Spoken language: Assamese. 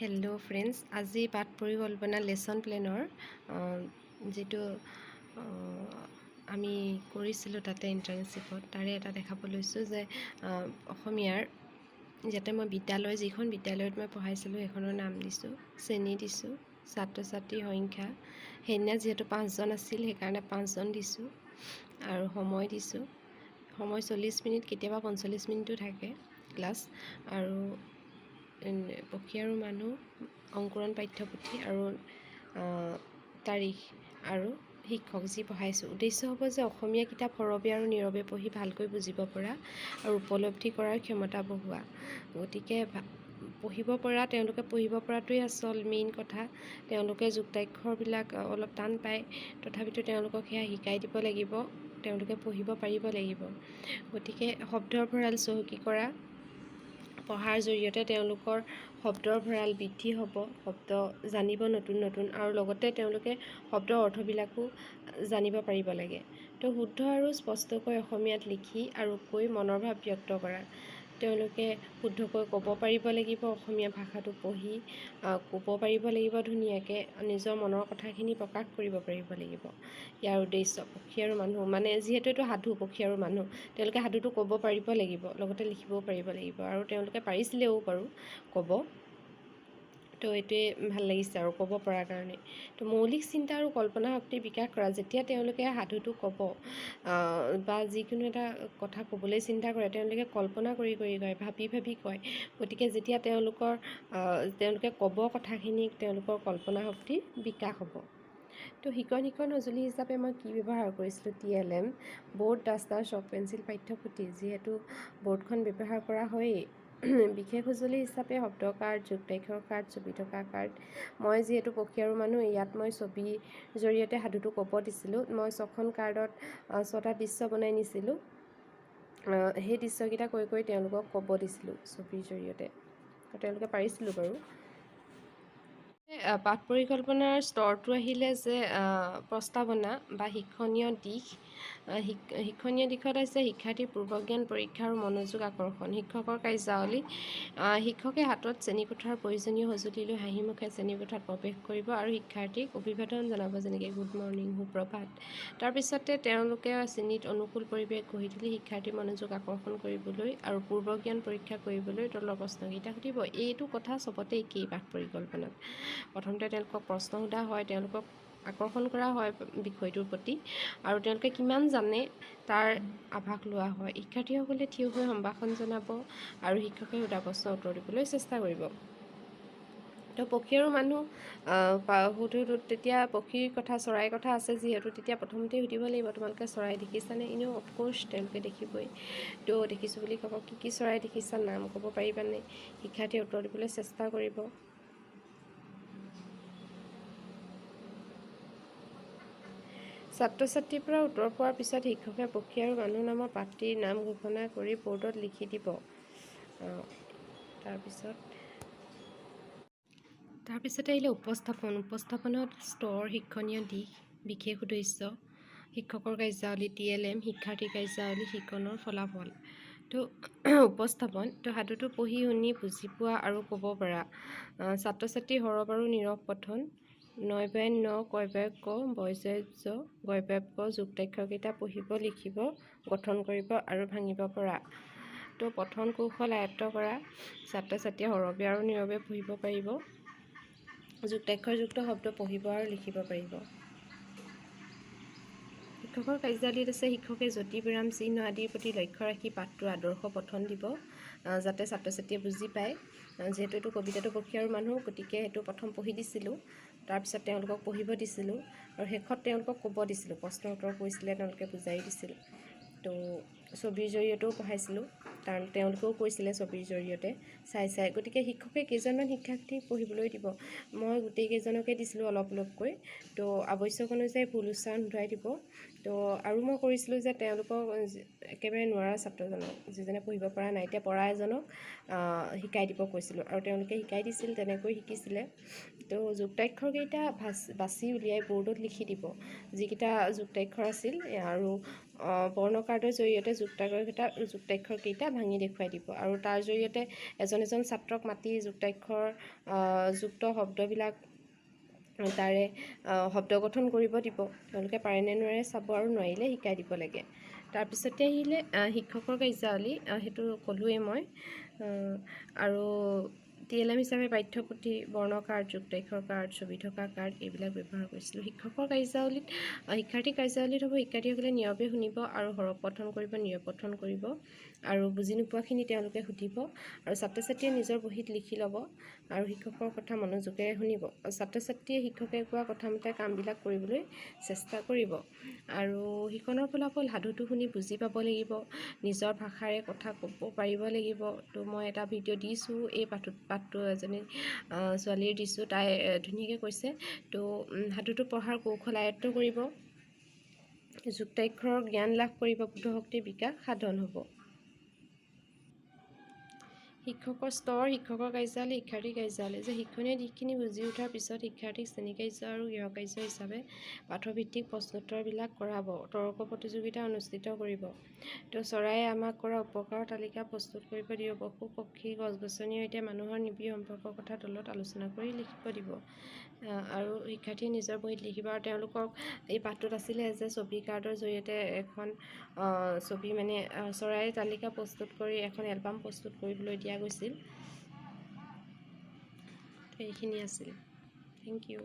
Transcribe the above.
হেল্ল' ফ্ৰেণ্ডছ, আজি পাঠ পৰিকল্পনা লেচন প্লেনৰ যিটো আমি কৰিছিলোঁ তাতে ইণ্টাৰ্ণশ্বিপত, তাৰে এটা দেখাব লৈছোঁ যে অসমীয়াৰ ইয়াতে মই বিদ্যালয়, যিখন বিদ্যালয়ত মই পঢ়াইছিলোঁ সেইখনৰ নাম দিছোঁ, শ্ৰেণী দিছোঁ, ছাত্ৰ ছাত্ৰীৰ সংখ্যা, সেইদিনা যিহেতু 5জন আছিল সেইকাৰণে 5জন দিছোঁ, আৰু সময় দিছোঁ, সময় 40 মিনিট, কেতিয়াবা 45 মিনিটো থাকে ক্লাছ। আৰু পক্ষী আৰু মানুহ, অংকুৰণ পাঠ্যপুথি, আৰু তাৰিখ আৰু শিক্ষক যি পঢ়াইছোঁ। উদ্দেশ্য হ'ব যে অসমীয়া কিতাপ সৰবে আৰু নীৰৱে পঢ়ি ভালকৈ বুজিব পৰা আৰু উপলব্ধি কৰাৰ ক্ষমতা বঢ়োৱা। গতিকে পঢ়িব পৰা, তেওঁলোকে পঢ়িব পৰাটোৱেই আচল মেইন কথা। তেওঁলোকে যুক্তাক্ষৰবিলাক অলপ টান পায়, তথাপিতো তেওঁলোকক সেয়া শিকাই দিব লাগিব, তেওঁলোকে পঢ়িব পাৰিব লাগিব। গতিকে শব্দৰ ভঁৰাল চহকী কৰা, পঢ়াৰ জৰিয়তে তেওঁলোকৰ শব্দৰ ভঁৰাল বৃদ্ধি হ'ব, শব্দ জানিব নতুন নতুন, আৰু লগতে তেওঁলোকে শব্দৰ অৰ্থবিলাকো জানিব পাৰিব লাগে। তো শুদ্ধ আৰু স্পষ্টকৈ অসমীয়াত লিখি আৰু কৈ মনৰ ভাৱ ব্যক্ত কৰা, তেওঁলোকে শুদ্ধকৈ ক'ব পাৰিব লাগিব, অসমীয়া ভাষাটো পঢ়ি ক'ব পাৰিব লাগিব ধুনীয়াকৈ, নিজৰ মনৰ কথাখিনি প্ৰকাশ কৰিব পাৰিব লাগিব। ইয়াৰ উদ্দেশ্য পক্ষী আৰু মানুহ, মানে যিহেতু এইটো সাধু পক্ষী আৰু মানুহ, তেওঁলোকে সাধুটো ক'ব পাৰিব লাগিব, লগতে লিখিবও পাৰিব লাগিব, আৰু তেওঁলোকে পাৰিছিলেও বাৰু ক'ব। তো এইটোৱে ভাল লাগিছে আৰু ক'ব পৰাৰ কাৰণে। তো মৌলিক চিন্তা আৰু কল্পনা শক্তিৰ বিকাশ কৰা, যেতিয়া তেওঁলোকে সাধুটো ক'ব বা যিকোনো এটা কথা ক'বলৈ চিন্তা কৰে, তেওঁলোকে কল্পনা কৰি কৰি কয়, ভাবি ভাবি কয়। গতিকে যেতিয়া তেওঁলোকে ক'ব কথাখিনি, তেওঁলোকৰ কল্পনা শক্তিৰ বিকাশ হ'ব। তো শিকন শিক্ষণ সঁজুলি হিচাপে মই কি ব্যৱহাৰ কৰিছিলোঁ? TLM, board, duster, chalk pencil, পাঠ্যপুথি, যিহেতু বৰ্ডখন ব্যৱহাৰ কৰা হয়েই। বিশেষ সঁজুলি হিচাপে শব্দ কাৰ্ড, যুক্তাক্ষৰ কাৰ্ড, ছবি থকা কাৰ্ড। মই যিহেতু পক্ষী আৰু মানুহ, ইয়াত মই ছবিৰ জৰিয়তে সাধুটো ক'ব দিছিলোঁ। মই 6খন কাৰ্ডত 6টা দৃশ্য বনাই নিছিলোঁ, সেই দৃশ্যকেইটা কৈ কৈ তেওঁলোকক ক'ব দিছিলোঁ ছবিৰ জৰিয়তে, তেওঁলোকে পাৰিছিলোঁ বাৰু। পাঠ পৰিকল্পনাৰ স্তৰটো আহিলে যে প্ৰস্তাৱনা বা শিক্ষণীয় দিশ। শিক্ষণীয় দিশত আছে শিক্ষাৰ্থীৰ পূৰ্বজ্ঞান পৰীক্ষা আৰু মনোযোগ আকৰ্ষণ। শিক্ষকৰ কাৰ্যাৱলী, শিক্ষকে হাতত শ্ৰেণীকোঠাৰ প্ৰয়োজনীয় সঁজুলি লৈ হাঁহিমুখে শ্ৰেণীকোঠাত প্ৰৱেশ কৰিব আৰু শিক্ষাৰ্থীক অভিবাদন জনাব, যেনেকৈ গুড মৰ্ণিং, সুপ্ৰভাত। তাৰপিছতে তেওঁলোকে শ্ৰেণীত অনুকূল পৰিৱেশ গঢ়ি তুলি শিক্ষাৰ্থীৰ মনোযোগ আকৰ্ষণ কৰিবলৈ আৰু পূৰ্বজ্ঞান পৰীক্ষা কৰিবলৈ তলৰ প্ৰশ্নকেইটা সুধিব। এইটো কথা চবতে একেই পাঠ পৰিকল্পনাত। প্ৰথমতে তেওঁলোকক প্ৰশ্ন সোধা হয়, তেওঁলোকক আকৰ্ষণ কৰা হয় বিষয়টোৰ প্ৰতি, আৰু তেওঁলোকে কিমান জানে তাৰ আভাস লোৱা হয়। শিক্ষাৰ্থীসকলে থিয় হৈ সম্ভাষণ জনাব আৰু শিক্ষকে সোধা প্ৰশ্নৰ উত্তৰ দিবলৈ চেষ্টা কৰিব। তো পক্ষী আৰু মানুহ সুধোঁ তেতিয়া পক্ষীৰ কথা, চৰাইৰ কথা আছে যিহেতু, তেতিয়া প্ৰথমতেই সুধিব লাগিব তোমালোকে চৰাই দেখিছানে? এনেও অফক'ৰ্ছ তেওঁলোকে দেখিবই। তো দেখিছোঁ বুলি ক'ব, কি কি চৰাই দেখিছা নাম ক'ব পাৰিবানে? শিক্ষাৰ্থীয়ে উত্তৰ দিবলৈ চেষ্টা কৰিব। ছাত্ৰ ছাত্ৰীৰ পৰা উত্তৰ পোৱাৰ পিছত শিক্ষকে পক্ষী আৰু মানুহ নামৰ পাঠটিৰ নাম ঘোষণা কৰি বৰ্ডত লিখি দিব। তাৰপিছতে আহিলে উপস্থাপন। উপস্থাপনত স্তৰ, শিক্ষণীয় দিশ, বিশেষ উদ্দেশ্য, শিক্ষকৰ কাৰ্যাৱলী, TLM, শিক্ষাৰ্থীৰ কাৰ্যাৱলী, শিকনৰ ফলাফল। তো উপস্থাপন, তো সাধুটো পঢ়ি শুনি বুজি পোৱা আৰু ক'ব পৰা। ছাত্ৰ ছাত্ৰীৰ সৰব আৰু নীৰৱ পঠন, নয় বাই ন, কয় বাই ক, বয় জয় জ, গয় বাই ক, যুক্তাক্ষৰকেইটা পঢ়িব, লিখিব, গঠন কৰিব আৰু ভাঙিব পৰা। তো পঠন কৌশল আয়ত্ব কৰা, ছাত্ৰ ছাত্ৰীয়ে সৰবে আৰু নীৰৱে পঢ়িব পাৰিব, যুক্তাক্ষৰযুক্ত শব্দ পঢ়িব আৰু লিখিব পাৰিব। শিক্ষকৰ কাৰ্যাৱলীত আছে শিক্ষকে যতি, বিৰাম চিহ্ন আদিৰ প্ৰতি লক্ষ্য ৰাখি পাঠটোৰ আদৰ্শ পঠন দিব, যাতে ছাত্ৰ ছাত্ৰীয়ে বুজি পায়। যিহেতু এইটো কবিতাটো পক্ষী আৰু মানুহ, গতিকে সেইটো প্ৰথম পঢ়ি দিছিলোঁ, তাৰপিছত তেওঁলোকক পঢ়িব দিছিলোঁ আৰু শেষত তেওঁলোকক ক'ব দিছিলোঁ, প্ৰশ্ন উত্তৰ কৈছিলে, তেওঁলোকে বুজাই দিছিল। তো ছবিৰ জৰিয়তেও পঢ়াইছিলোঁ, কাৰণ তেওঁলোকেও কৈছিলে ছবিৰ জৰিয়তে চাই চাই। গতিকে শিক্ষকে কেইজনমান শিক্ষাৰ্থীক পঢ়িবলৈ দিব, মই গোটেইকেইজনকে দিছিলোঁ অলপ অলপকৈ। তো আৱশ্যক অনুযায়ী ভুল উচ্চাৰণ শুধৰাই দিব। তো আৰু মই কৰিছিলোঁ যে তেওঁলোকক একেবাৰে নোৱাৰা ছাত্ৰজনক, যিজনে পঢ়িব পৰা নাই, এতিয়া পৰা এজনক শিকাই দিব কৈছিলোঁ আৰু তেওঁলোকে শিকাই দিছিল, তেনেকৈ শিকিছিলে। তো যুক্তাক্ষৰকেইটা বাছি উলিয়াই বৰ্ডত লিখি দিব, যিকেইটা যুক্তাক্ষৰ আছিল আৰু বৰ্ণ কাৰ্ডৰ জৰিয়তে যুক্তাক্ষৰকেইটা ভাঙি দেখুৱাই দিব আৰু তাৰ জৰিয়তে এজন এজন ছাত্ৰক মাতি যুক্তাক্ষৰ যুক্ত শব্দবিলাক তাৰে শব্দ গঠন কৰিব দিব। তেওঁলোকে পাৰেনে নোৱাৰে চাব আৰু নোৱাৰিলে শিকাই দিব লাগে। তাৰপিছতে আহিলে শিক্ষকৰ কাৰ্যাৱলী, সেইটো ক'লোৱেই মই। আৰু টিএলএম হিচাপে পাঠ্যপুথি, বৰ্ণ কাৰ্ড, যুক্তাক্ষৰ কাৰ্ড, ছবি থকা কাৰ্ড এইবিলাক ব্যৱহাৰ কৰিছিলোঁ। শিক্ষকৰ কাৰ্যাৱলীত, শিক্ষাৰ্থীৰ কাৰ্যাৱলীত হ'ব শিক্ষাৰ্থীসকলে নীৰৱে শুনিব আৰু হৰফ পঠন কৰিব, নীৰৱ পঠন কৰিব আৰু বুজি নোপোৱাখিনি তেওঁলোকে সুধিব আৰু ছাত্ৰ ছাত্ৰীয়ে নিজৰ বহীত লিখি ল'ব আৰু শিক্ষকৰ কথা মনোযোগেৰে শুনিব। ছাত্ৰ ছাত্ৰীয়ে শিক্ষকে কোৱা কথামতে কামবিলাক কৰিবলৈ চেষ্টা কৰিব। আৰু শিকনৰ ফলাফল সাধুটো শুনি বুজি পাব লাগিব, নিজৰ ভাষাৰে কথা ক'ব পাৰিব লাগিব। তো মই এটা ভিডিঅ' দিছোঁ, এই পাঠটো এজনী ছোৱালীৰ দিছোঁ, তাই ধুনীয়াকৈ কৈছে। তো সাধুটো পঢ়াৰ কৌশল আয়ত্ব কৰিব, যুক্তাক্ষৰৰ জ্ঞান লাভ কৰিব, বোধশক্তিৰ বিকাশ সাধন হ'ব। শিক্ষকৰ স্তৰ, শিক্ষকৰ কাৰ্যালয়, শিক্ষাৰ্থীৰ কাৰ্যালয়। যে শিক্ষণীয় দিশখিনি বুজি উঠাৰ পিছত শিক্ষাৰ্থীক শ্ৰেণীকাৰ্য আৰু গৃহকাৰ্য হিচাপে পাঠভিত্তিক প্ৰশ্নোত্তৰবিলাক কৰাব, তৰ্ক প্ৰতিযোগিতা অনুষ্ঠিত কৰিব। তো চৰাইয়ে আমাক কৰা উপকাৰৰ তালিকা প্ৰস্তুত কৰিব দিব, পশু পক্ষী, গছ গছনিৰ সৈতে মানুহৰ নিবিড় সম্পৰ্কৰ কথা তলত আলোচনা কৰি লিখিব দিব আৰু শিক্ষাৰ্থীয়ে নিজৰ বহীত লিখিব। আৰু তেওঁলোকক এই পাঠটোত আছিলে যে ছবি কাৰ্ডৰ জৰিয়তে এখন ছবি মানে চৰাইৰ তালিকা প্ৰস্তুত কৰি এখন এলবাম প্ৰস্তুত কৰিবলৈ দিয়া গৈছিল। এইখিনি আছিল। Thank you.